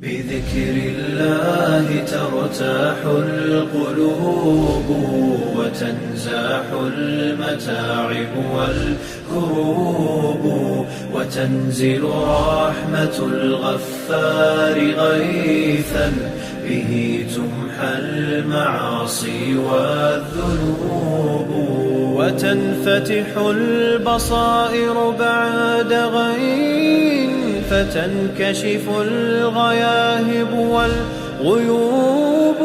بذكر الله ترتاح القلوب، وتنزاح المتاعب والكروب، وتنزل رحمة الغفار غيثا، به تمحى المعاصي والذنوب، وتنفتح البصائر بعد غين، فتنكشف الغياهب والغيوب،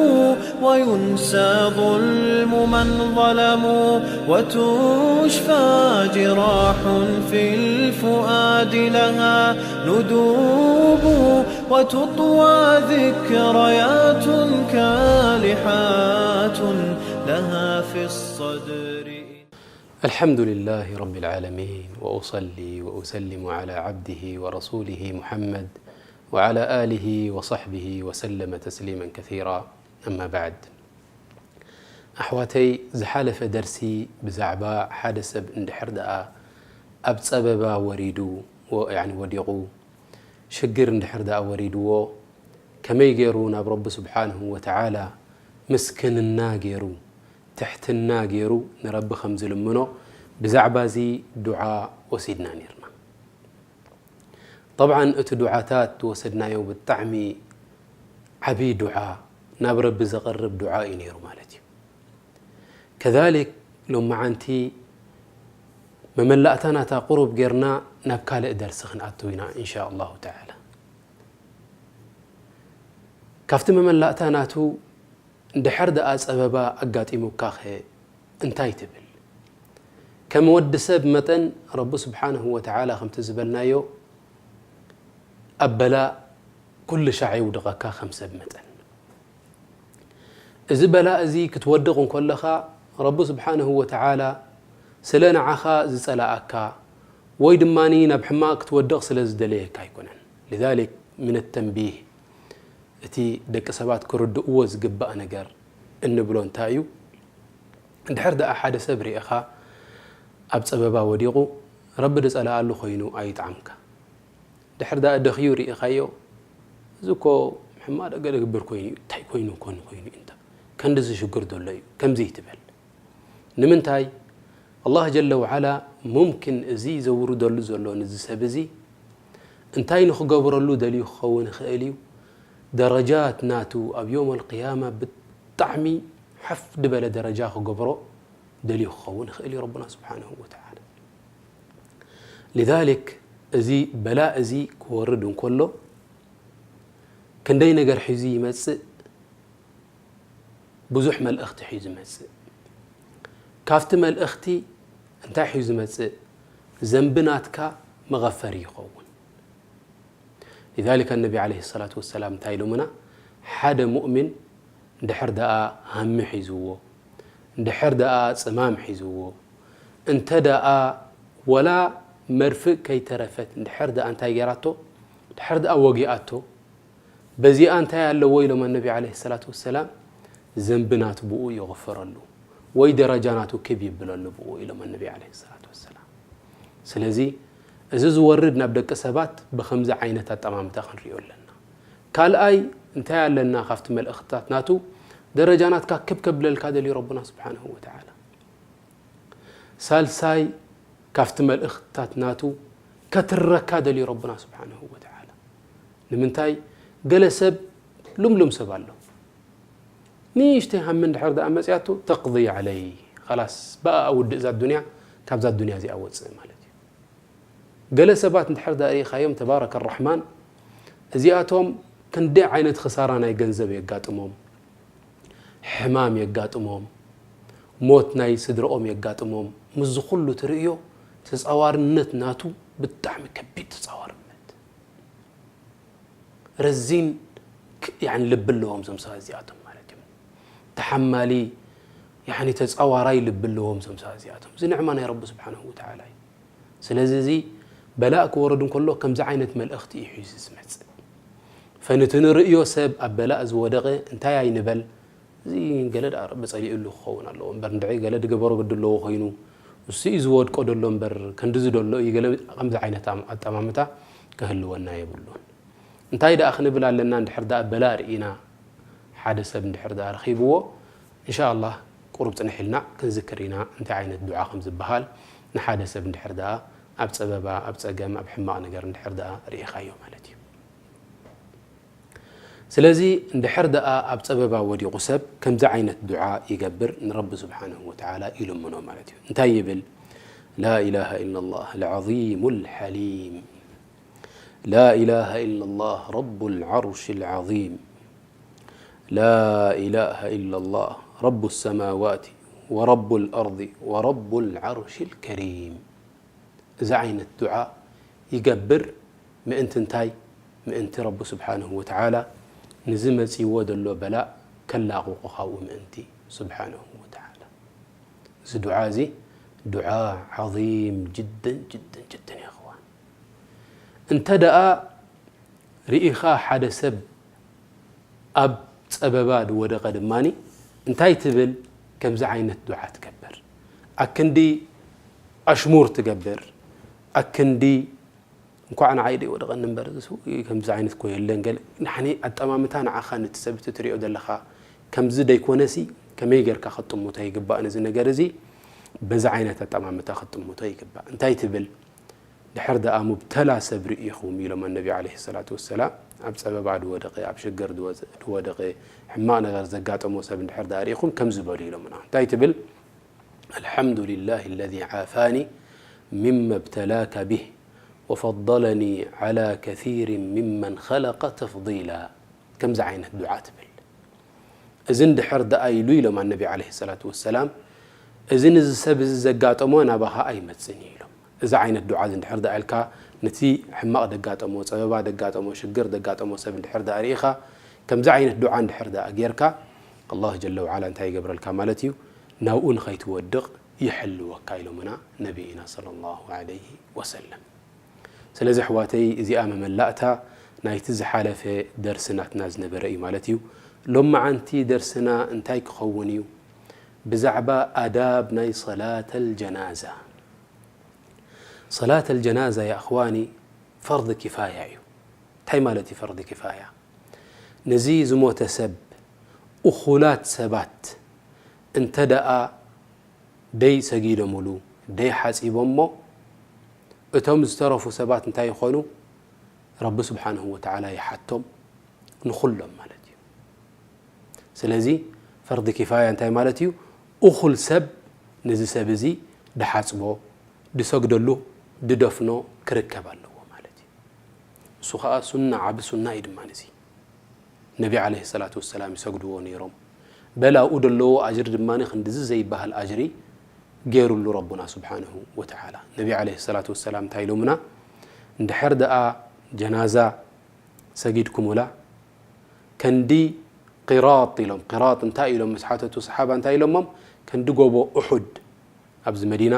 وينسى ظلم من ظلموا، وتشفى جراح في الفؤاد لها ندوب، وتطوى ذكريات كالحات لها في الصدر. الحمد لله رب العالمين، وأصلي وأسلم على عبده ورسوله محمد، وعلى آله وصحبه وسلم تسليما كثيرا. أما بعد، ኣሕዋተይ፣ ዝሓለፈ ደርሲ ብዛዕባ ሓደ ሰብ እንድሕር ደኣ ኣብ ጸበባ ወሪዱ፣ ወ-፣ ያኒ ወዲቑ፣ ሽግር እንድሕር ደኣ ወሪድዎ፣ ከመይ ገይሩ ናብ ረቢ ስብሓንሁ ወተዓላ ምስክንና ገይሩ፣ ትሕትና ገይሩ ንረቢ ከም ዝልምኖ፣ ብዛዕባ እዚ ዱዓ ወሲድና ነይርና። ጠብዓን እቲ ዱዓታት ዝወሰድናዮ ብጣዕሚ ዓብዪ ዱዓ፣ ናብ ረቢ ዘቐርብ ዱዓ እዩ ነይሩ ማለት እዩ። ከዛሊክ ሎመዓንቲ መመላእታ ናታ ቁሩብ ጌርና ናብ ካልእ ደርሲ ክንኣቱ ኢና፣ ኢንሻ ኣላሁ ተዓላ። ካብቲ መመላእታ ናቱ፣ እንድሕር ደኣ ጸበባ ኣጋጢሙካኸ እንታይ ትብል? ከም ወዲ ሰብ መጠን፣ ረቢ ስብሓንሁ ወተዓላ ከምቲ ዝበልናዮ፣ ኣብ በላእ ኩሉ ሻዕ የውድቐካ ከም ሰብ መጠን። እዚ በላእ እዚ ክትወድቕ እንከለኻ፣ ረቢ ስብሓንሁ ወተዓላ ስለ ንዓኻ ዝጸላኣካ፣ ወይ ድማ ናብ ሕማቕ ክትወድቕ ስለ ዝደለየካ ኣይኮነን። لذلك من التنبيه፣ እቲ ደቂ ሰባት ክርድእዎ ዝግባእ ነገር እንብሎ እንታይ እዩ? እንድሕር ደኣ ሓደ ሰብ ርኢኻ ኣብ ጸበባ ወዲቑ፣ ረቢ ዝጸልኣሉ ኮይኑ ኣይጥዓምካ። ድሕር ደኣ ደኽዩ ርኢኻዮ፣ እዚ እኮ ሕማቕ ደገ ዝግብር ኮይኑ እዩ፣ እንታይ ኮይኑ ኮን ኮይኑ እዩ፣ እንተ ከንድዚ ሽግር ዘሎ እዩ፣ ከምዚ ይትበል። ንምንታይ? ኣላህ ጀለ ወዓላ ሙምኪን እዚ ዘውርደሉ ዘሎ ንዚ ሰብ እዚ እንታይ ንኽገብረሉ ደልዩ ክኸውን ይኽእል እዩ። ደረጃት ናቱ ኣብ ዮም ኣልቅያማ ብጣዕሚ ሓፍ ዝበለ ደረጃ ክገብሮ ደልዩ ክኸውን ይኽእል እዩ ረቡና ስብሓንሁ ወተዓላ። ሊዛሊክ፣ እዚ በላእ እዚ ክወርድ እንከሎ፣ ክንደይ ነገር ሒዙ ይመጽእ? ብዙሕ መልእኽቲ ሒዙ ይመጽእ። ካብቲ መልእኽቲ እንታይ ሒዙ ይመጽእ? ዘንቢ ናትካ መቐፈሪ ይኸውን። ሊዛሊክ፣ ነቢ ዓለይሂ ሰላቱ ወሰላም እንታይ ኢሎምና? ሓደ ሙእሚን እንድሕር ደኣ ሃሚ ሒዝዎ፣ እንድሕር ደኣ ጽማም ሒዝዎ፣ እንተ ደኣ ወላ መርፍእ ከይተረፈት እንድሕር ደኣ እንታይ ገይራቶ? እንድሕር ደኣ ወጊኣቶ፣ በዚኣ እንታይ ኣለዎ ኢሎም ኣነቢ ዓለይሂ ሰላቱ ወሰላም? ዘንቢ ናቱ ብኡ ይغፈረሉ ወይ ደረጃ ናቱ ክብ ይብለሉ ብኡ ኢሎም ኣነቢ ዓለይሂ ሰላቱ ወሰላም። ስለዚ እዚ ዝወርድ ናብ ደቂ ሰባት ብኸምዚ ዓይነት ኣጠማምታ ክንሪኦ ኣለና። ካልኣይ እንታይ ኣለና ካብቲ መልእኽትታት ናቱ? ደረጃ ናትካ ክብ ከብለልካ ደልዩ ረቡና ስብሓንሁ ወተዓላ። ሳልሳይ ካብቲ መልእኽትታት ናቱ ከትረካ ደልዩ ረቡና ስብሓንሁ ወተዓላ። ንምንታይ? ገለ ሰብ ልምሉም ሰብ ኣሎ። ንእሽተይ ሃሚ እንድሕር ደኣ መጽያቱ ተቕضي عليه، ኸላስ ብኣ ውድእ እዛ ዱንያ፣ ካብዛ ዱንያ እዚኣ ወጽእ ማለት እዩ። ገለ ሰባት እንድሕር ደኣ ርኢኻዮም፣ ተባረከ ራሕማን፣ እዚኣቶም ክንደይ ዓይነት ክሳራ ናይ ገንዘብ የጋጥሞም፣ ሕማም የጋጥሞም፣ ሞት ናይ ስድረኦም የጋጥሞም። ምስዚ ኩሉ ትርእዮ፣ ተጻዋርነት ናቱ ብጣዕሚ ከቢድ ተጻዋርነት። ረዚን ክ-፣ ያኒ ልቢ ኣለዎም እዞም ሰባት እዚኣቶም ማለት እዮም። ተሓማሊ፣ ያኒ ተጻዋራይ ልቢ ኣለዎም እዞም ሰባት እዚኣቶም። እዚ ንዕማ ናይ ረቢ ስብሓንሁ ወተዓላ እዩ። ስለዚ እዚ በላእ ክወርድ እንከሎ ከምዚ ዓይነት መልእኽቲ እዩ ሒዙ ዝመጽእ። ፈንቲ ንርእዮ ሰብ ኣብ በላእ ዝወደቐ እንታይ ኣይንበል፣ እዚ ገለ ደኣ ረቢ ጸሊኡሉ ክኸውን ኣለዎ እምበር፣ እንድዒ ገለ ዝገበሮ ግዲ ኣለዎ ኮይኑ፣ እሱ እዩ ዝወድቆ ደሎ እምበር፣ ክንድዚ ደሎ እዩ፣ ገለ ከምዚ ዓይነት ኣም-፣ ኣጠማምታ ክህልወና የብሉን። እንታይ ደኣ ክንብል ኣለና? እንድሕር ደኣ በላእ ርኢና፣ ሓደ ሰብ እንድሕር ደኣ ረኺብዎ፣ እንሻ ኣላህ ቁሩብ ጽንሕ ኢልና ክንዝክር ኢና እንታይ ዓይነት ዱዓ ከም ዝበሃል፣ ንሓደ ሰብ እንድሕር ደኣ ኣብ ጸበባ፣ ኣብ ጸገም፣ ኣብ ሕማቕ ነገር እንድሕር ደኣ ርኢኻዮ ማለት እዩ። ስለዚ እንድሕር ደኣ ኣብ ጸበባ ወዲቑ ሰብ ከምዚ ዓይነት ዱዓ ይገብር፣ ንረቢ ስብሓንሁ ወተዓላ ይልምኖ ማለት እዩ። እንታይ ይብል? لا إله إلا الله العظيم الحليم لا إله إلا الله رب العرش العظيم لا إله إلا الله رب السماوات ورب الأرض ورب العرش الكريم። እዚ ዓይነት ዱዓ ይገብር ምእንቲ እንታይ? ምእንቲ ረቢ ስብሓንሁ ወተዓላ ንዚ መጺዎ ዘሎ በላእ ከላቕቖ ካብኡ ምእንቲ ስብሓንሁ ወተዓላ። እዚ ዱዓ እዚ ዱዓ ዓዚም ጅደን ጅደን ጅደን እዩ፣ እኽዋን። እንተ ደኣ ርኢኻ ሓደ ሰብ ኣብ ጸበባ ዝወደቐ ድማኒ እንታይ ትብል? ከምዚ ዓይነት ዱዓ ትገብር። ኣክንዲ ኣሽሙር ትገብር፣ ኣክንዲ እንኳዕ ንዓይ ደይወደቐኒ እምበር፣ እዚ ሰው ከምዚ ዓይነት እኮ የለን፣ ገለ ንሕኒ ኣጠማምታ ንዓኻ ነቲ ሰብ እቲ ትሪኦ ዘለኻ ከምዚ ደይኮነሲ፣ ከመይ ጌርካ ክትጥምቶ ይግባእ ነዚ ነገር እዚ? በዚ ዓይነት ኣጠማምታ ክትጥምቶ ይግባእ። እንታይ ትብል? ድሕር ደኣ ሙብተላ ሰብ ርኢኹም ኢሎም ኣነቢ ዓለይሂ ሰላቱ ወሰላም፣ ኣብ ጸበባ ዝወደቐ፣ ኣብ ሽግር ዝወዘ-፣ ዝወደቐ፣ ሕማቕ ነገር ዘጋጠሞ ሰብ እንድሕር ደኣ ርኢኹም ከምዚ በሉ ኢሎምና። እንታይ ትብል? الحمد لله الذي عافاني مما ابتلاك به وفضلني على كثير ممن خلق تفضيلا። ከምዚ ዓይነት ዱዓ ትብል። እዚ እንድሕር ደኣ ኢሉ ኢሎም ኣነቢ ዓለይሂ ሰላቱ ወሰላም፣ እዚ ንዚ ሰብ እዚ ዘጋጠሞ ናባኻ ኣይመጽን እዩ ኢሎም። እዚ ዓይነት ዱዓ እዚ እንድሕር ደኣ ኢልካ፣ ነቲ ሕማቕ ደጋጠሞ፣ ጸበባ ደጋጠሞ፣ ሽግር ደጋጠሞ ሰብ እንድሕር ደኣ ርኢኻ፣ ከምዚ ዓይነት ዱዓ እንድሕር ደኣ ጌርካ፣ ኣላህ ጀለ ወዓላ እንታይ ይገብረልካ ማለት እዩ? ናብኡ ንኸይትወድቕ ይሕልወካ ኢሎምና ነቢይና ሰለላሁ ዐለይሂ ወሰለም። ስለዚ ኣሕዋተይ፣ እዚኣ መመላእታ ናይቲ ዝሓለፈ ደርሲ ናትና ዝነበረ እዩ ማለት እዩ። ሎማዓንቲ ደርስና እንታይ ክኸውን እዩ? ብዛዕባ ኣዳብ ናይ ሰላተል ጀናዛ። ሰላተል ጀናዛ፣ ያ እኽዋኒ፣ ፈርድ ኪፋያ እዩ። እንታይ ማለት እዩ ፈርድ ኪፋያ? ነዚ ዝሞተ ሰብ እኹላት ሰባት እንተ ደኣ ደይ ሰጊዶምሉ፣ ደይ ሓጺቦሞ፣ እቶም ዝተረፉ ሰባት እንታይ ይኾኑ? ረቢ ስብሓንሁ ወተዓላ ይሓቶም፣ ንኹሎም ማለት እዩ። ስለዚ ፈርዲ ኪፋያ እንታይ ማለት እዩ? እኹል ሰብ ነዚ ሰብ እዚ ድሓጽቦ፣ ድሰግደሉ፣ ድደፍኖ ክርከብ ኣለዎ ማለት እዩ። እሱ ኸኣ ሱና፣ ዓቢ ሱና እዩ ድማ እዚ። ነቢ ዓለይሂ ሰላቱ ወሰላም ይሰግድዎ ነይሮም። በል ኣብኡ ደለዎ ኣጅሪ ድማ ክንድዚ ዘይበሃል ኣጅሪ ገይሩሉ ረቡና ስብሓንሁ ወተዓላ። ነቢ ዓለይሂ ሰላቱ ወሰላም እንታይ ኢሎምና? እንድሕር ደኣ ጀናዛ ሰጊድኩሙላ፣ ከንዲ ቂራጥ ኢሎም። ቂራጥ እንታይ ኢሎም ምስ ሓተቱ ሰሓባ እንታይ ኢሎሞም? ከንዲ ጎቦ ኡሑድ ኣብዚ መዲና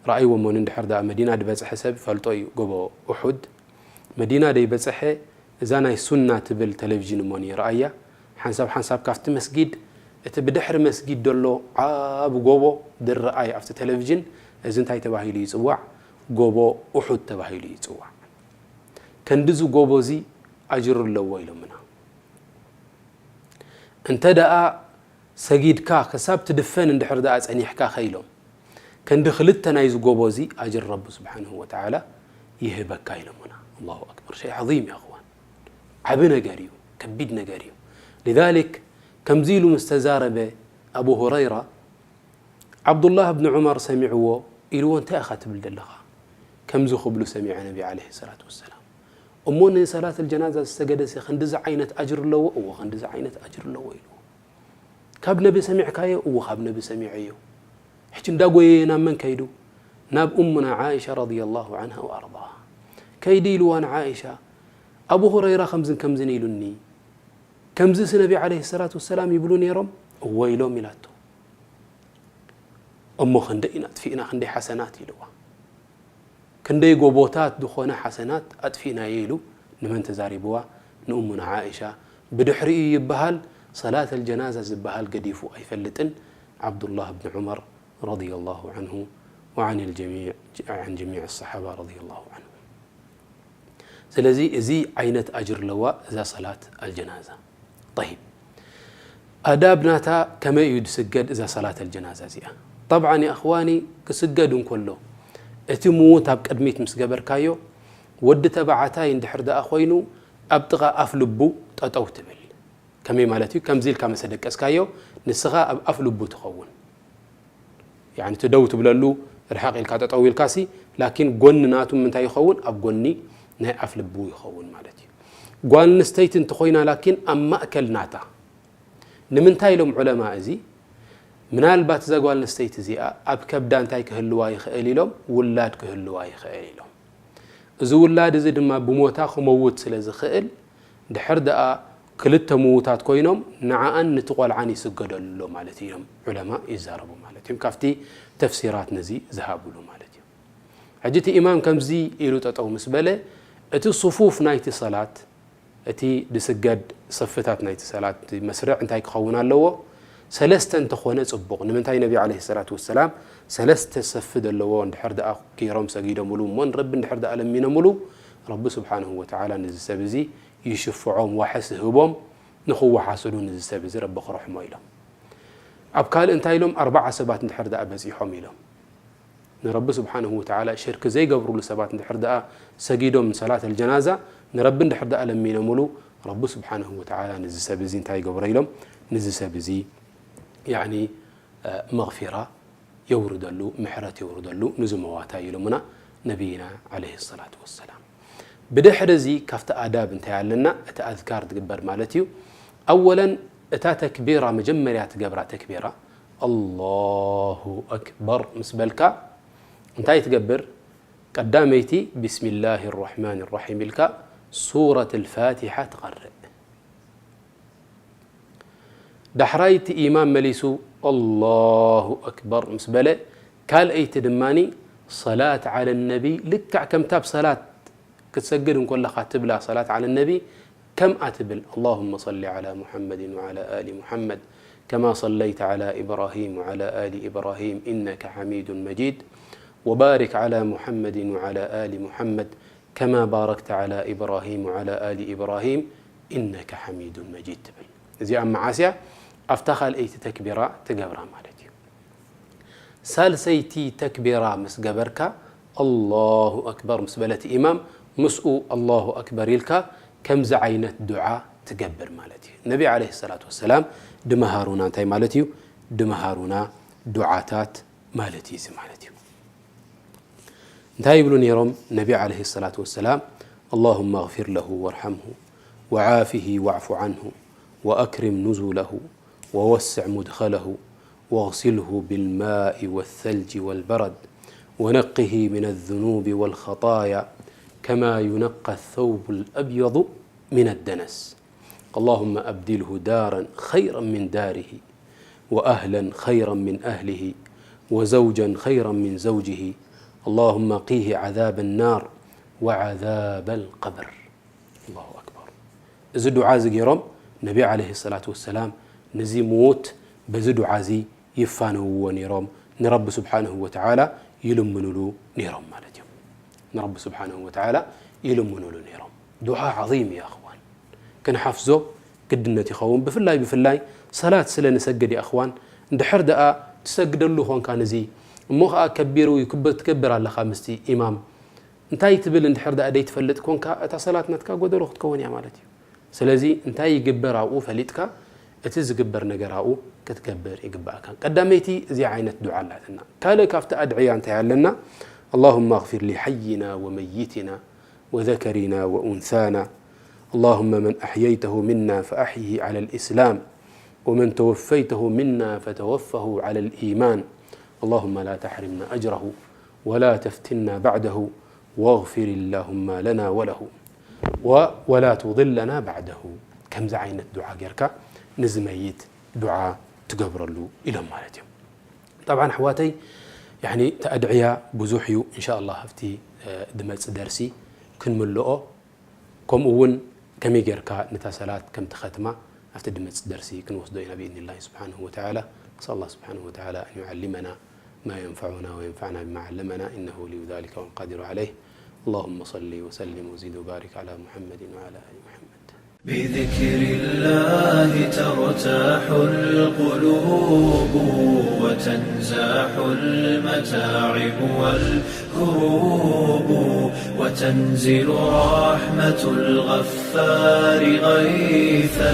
ረኣይዎ እሞ፣ እንድሕር ደኣ መዲና ዝበጽሐ ሰብ ይፈልጦ እዩ። ጎቦ ኡሑድ መዲና ደይበጽሐ፣ እዛ ናይ ሱና ትብል ቴሌቪዥን እሞ ንየርኣያ። ሓንሳብ ሓንሳብ ካብቲ መስጊድ፣ እቲ ብድሕሪ መስጊድ ዘሎ ዓቢ ጎቦ ድረኣይ ኣብቲ ቴሌቪዥን፣ እዚ እንታይ ተባሂሉ ይጽዋዕ? ጎቦ ኡሑድ ተባሂሉ ይጽዋዕ። ከንድዚ ጎቦ እዚ ኣጅሩ ኣለዎ ኢሎምና። እንተ ደኣ ሰጊድካ ክሳብ ትድፈን እንድሕር ደኣ ጸኒሕካ ከ ኢሎም፣ ከንዲ ክልተ ናይዚ ጎቦ እዚ ኣጅር ረቢ ስብሓንሁ ወተዓላ ይህበካ ኢሎምና። ኣላሁ ኣክበር። ሸይ ዓዚም ያ እኽዋን። ዓቢ ነገር እዩ፣ ከቢድ ነገር እዩ። ሊዛሊክ ከምዚ ኢሉ ምስ ተዛረበ ኣቡ ሁረይራ፣ ዓብዱላህ ብን ዑመር ሰሚዕዎ፣ ኢልዎ፣ እንታይ ኢኻ ትብል ዘለኻ? ከምዚ ክብሉ ሰሚዐ ነቢ ዓለይሂ ሰላቱ ወሰላም። እሞ ንሰላት ኣልጀናዛ ዝሰገደሲ ክንድዚ ዓይነት ኣጅር ኣለዎ? እወ፣ ክንድዚ ዓይነት ኣጅር ኣለዎ ኢልዎ። ካብ ነቢ ሰሚዕካዮ? እወ፣ ካብ ነቢ ሰሚዐዮ። ሕጂ እንዳጎየየ ናብ መን ከይዱ? ናብ እሙና ዓኢሻ ረዲየላሁ ዓንሃ ወኣርዳሃ። ከይዲ ኢልዋ ንዓኢሻ፣ ኣቡ ሁረይራ ከምዝን ከምዝን ኢሉኒ፣ ከምዚስ ነቢ ዓለይሂ ሰላቱ ወሰላም ይብሉ ነይሮም? እወ ኢሎም ኢላቶ። እሞ ክንደይ ኢና ኣጥፊእና፣ ክንደይ ሓሰናት ኢልዋ። ክንደይ ጎቦታት ዝኾነ ሓሰናት ኣጥፊእናዮ ኢሉ ንመን ተዛሪብዋ? ንእሙና ዓኢሻ። ብድሕሪኡ ይበሃል ሰላት ኣልጀናዛ ዝበሃል ገዲፉ ኣይፈልጥን ዓብዱላህ ብን ዑመር ረዲየላሁ ዓንሁ ወዓን ልጀሚዕ፣ ዓን ጀሚዕ ሰሓባ ረዲየላሁ ዓንሁ። ስለዚ እዚ ዓይነት ኣጅር ኣለዋ እዛ ሰላት ኣልጀናዛ። ጠይብ፣ ኣዳብ ናታ ከመይ እዩ ዝስገድ እዛ ሰላት ኣልጀናዛ እዚኣ? ጠብዓን የእኽዋኒ፣ ክስገድ እንከሎ እቲ ምዉት ኣብ ቅድሚት ምስ ገበርካዮ፣ ወዲ ተባዕታይ እንድሕር ደኣ ኮይኑ ኣብ ጥቓ ኣፍ ልቡ ጠጠው ትብል። ከመይ ማለት እዩ? ከምዚ ኢልካ መሰ ደቀስካዮ፣ ንስኻ ኣብ ኣፍ ልቡ ትኸውን። ያኒ እቲ ደው ትብለሉ ርሕቕ ኢልካ ጠጠው ኢልካሲ፣ ላኪን ጎኒ ናቱ ምንታይ ይኸውን? ኣብ ጎኒ ናይ ኣፍ ልቡ ይኸውን ማለት እዩ። ጓል ኣንስተይቲ እንተኾይና ላኪን ኣብ ማእከል ናታ። ንምንታይ ኢሎም ዑለማ እዚ? ምናልባት እዛ ጓል ኣንስተይቲ እዚኣ ኣብ ከብዳ እንታይ ክህልዋ ይኽእል ኢሎም? ውላድ ክህልዋ ይኽእል ኢሎም። እዚ ውላድ እዚ ድማ ብሞታ ክመውት ስለ ዝኽእል፣ ድሕር ደኣ ክልተ ምዉታት ኮይኖም፣ ንዓኣን ነቲ ቆልዓን ይስገደሉ ኣሎ ማለት እዮም ዑለማ ይዛረቡ ማለት እዮም። ካብቲ ተፍሲራት ነዚ ዝሃብሉ ማለት እዩ። ሕጂ እቲ ኢማም ከምዚ ኢሉ ጠጠው ምስ በለ፣ እቲ ሱፉፍ ናይቲ ሰላት፣ እቲ ድስገድ ሰፍታት ናይቲ ሰላት መስርዕ እንታይ ክኸውን ኣለዎ? ሰለስተ እንተኾነ ጽቡቕ። ንምንታይ ነቢ ዓለይሂ ሰላቱ ወሰላም ሰለስተ ሰፍ ዘለዎ እንድሕር ደኣ ገይሮም ሰጊዶምሉ፣ እሞ ንረቢ እንድሕር ደኣ ለሚኖምሉ፣ ረቢ ስብሓንሁ ወተዓላ ነዚ ሰብ እዚ ይሽፍዖም፣ ዋሕስ ይህቦም፣ ንኽወሓስሉ ነዚ ሰብ እዚ ረቢ ክረሕሞ ኢሎም። ኣብ ካልእ እንታይ ኢሎም? ኣርባዓ ሰባት እንድሕር ደኣ በጺሖም ኢሎም። ንረቢ ስብሓንሁ ወተዓላ ሽርክ ዘይገብሩሉ ሰባት እንድሕር ደኣ ሰጊዶም ሰላት ኣልጀናዛ፣ ንረቢ እንድሕር ደኣ ለሚኖምሉ፣ ረቢ ስብሓንሁ ወተዓላ ነዚ ሰብ እዚ እንታይ ይገብሮ ኢሎም? ነዚ ሰብ እዚ ያዕኒ፣ እ፣ መግፊራ የውርደሉ፣ ምሕረት የውርደሉ፣ ንዚ መዋታይ ኢሎምና ነቢይና ዓለይሂ ሰላቱ ወሰላም። ብድሕሪ እዚ ካብቲ ኣዳብ እንታይ ኣለና? እቲ ኣዝካር ትግበር ማለት እዩ። ኣወለን እታ ተክቢራ፣ መጀመርያ ትገብራ ተክቢራ፣ ኣላሁ ኣክበር ምስ በልካ እንታይ ትገብር? ቀዳመይቲ ቢስሚላሂ ራሕማን ራሒም ኢልካ ሱረት ልፋቲሓ ትቐርእ። ዳሕራይ እቲ ኢማም መሊሱ ኣላሁ ኣክበር ምስ በለ፣ ካልኣይቲ ድማኒ ሰላት ዓለ ነቢ፣ ልክዕ ከምታ ኣብ ሰላት ክትሰግድ እንከለኻ ትብላ ሰላት ዓለ ነቢ ከምኣ ትብል፣ اللهم صل على محمد وعلى آل محمد كما صليت على إبراهيم وعلى آل إبراهيم إنك حميد مجيد وبارك على محمد وعلى آل محمد كما باركت على إبراهيم وعلى آل إبراهيم إنك حميد مجيد ትብል። እዚኣ መዓስያ ኣብታ ካልኣይቲ ተክቢራ ትገብራ ማለት እዩ። ሳልሰይቲ ተክቢራ ምስ ገበርካ፣ ኣላሁ ኣክበር ምስ በለ እቲ ኢማም፣ ምስኡ ኣላሁ ኣክበር ኢልካ ከምዚ ዓይነት ዱዓ ትገብር ማለት እዩ። ነቢ ዓለይሂ ሰላቱ ወሰላም ድመሃሩና እንታይ ማለት እዩ? ድመሃሩና ዱዓታት ማለት እዩ እዚ ማለት እዩ። እንታይ ይብሉ ነይሮም ነቢ ዓለይሂ ሰላቱ ወሰላም? اللهم اغفر له وارحمه وعافه واعف عنه وأكرم نزله ووسع مدخله واغسله بالماء والثلج والبرد ونقه من الذنوب والخطايا كما ينقى الثوب الأبيض من الدنس. اللهم أبدله دارا خيرا من داره وأهلا خيرا من أهله وزوجا خيرا من زوجه. اللهم قيه عذاب النار وعذاب القبر. ኣላሁ ኣክበር። እዚ ዱዓ እዚ ገይሮም ነቢ ዓለይሂ ሰላቱ ወሰላም ነዚ ምዉት በዚ ዱዓ እዚ ይፋነውዎ ነይሮም፣ ንረቢ ስብሓንሁ ወተዓላ ይልምኑሉ ነይሮም ማለት እዮም። ንረቢ ስብሓንሁ ወተዓላ ይልምኑሉ ነይሮም። ዱዓ ዓዚም እዩ ኣኽዋን፣ ክንሓፍዞ ግድነት ይኸውን። ብፍላይ ብፍላይ ሰላት ስለ ንሰግድ እዩ ኣኽዋን። እንድሕር ደኣ ትሰግደሉ ኾንካ ነዚ እሞ ኸዓ ከቢሩ ይክብ-፣ ትገብር ኣለኻ ምስቲ ኢማም እንታይ ትብል እንድሕር ደኣ ደይትፈልጥ ኮንካ፣ እታ ሰላት ናትካ ጎደሎ ክትከውን እያ ማለት እዩ። ስለዚ እንታይ ይግበር ኣብኡ ፈሊጥካ፣ እቲ ዝግበር ነገር ኣብኡ ክትገብር ይግባእካ። ቀዳመይቲ እዚኣ ዓይነት ዱዓ ኣላትና። ካልእ ካብቲ ኣድዕያ እንታይ ኣለና? اللهم اغفر لحينا وميتنا وذكرنا وأنثانا. اللهم من أحييته منا فأحيه على الإسلام، ومن توفيته منا فتوفه على الإيمان. اللهم لا تحرمنا أجره ولا تفتنا بعده واغفر اللهم لنا وله و-، ولا تضلنا بعده. ከምዚ ዓይነት ዱዓ ጌርካ ንዝመይት ዱዓ ትገብረሉ ኢሎም ማለት እዮም። ጠብዓን ኣሕዋተይ፣ ያኒ እቲ ኣድዕያ ብዙሕ እዩ። እንሻ ኣላህ ኣብቲ፣ እ፣ ድመጽእ ደርሲ ክንምልኦ፣ ከምኡ እውን ከመይ ጌርካ ነታ ሰላት ከም ትኸትማ ኣብቲ ድመጽእ ደርሲ ክንወስዶ ኢና ብኢዝኒላሂ ስብሓንሁ ወተዓላ። ነስኣል ኣላህ ስብሓንሁ ወተዓላ ኣን ዩዓሊመና ማ የንፈዑና ወየንፈዕና ቢማ ዓለመና ኢነሁ ወልዩ ዛሊከ ወልቃዲሩ ዓለይህ። اللهم صل وسلم وزد وبارك على محمد وعلى آل محمد. بذكر الله ترتاح القلوب، وتنزاح المتاعب والكروب، وتنزل رحمة الغفار غيثا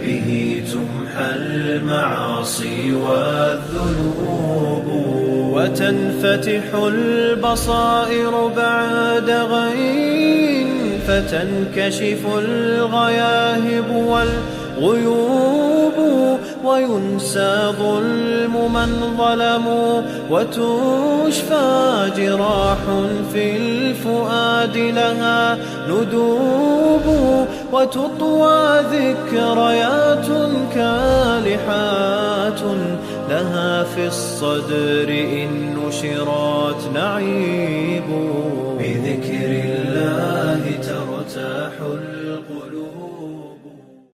به تمحى المعاصي والذنوب، وتنفتح البصائر بعد غي فتنكشف الغياهب والغيوب، وينسى ظلم من ظلموا، وتشفى جراح في الفؤاد لها ندوب، وتطوى ذكريات كالحات لها في الصدر إن نشرت نعيب. بذكر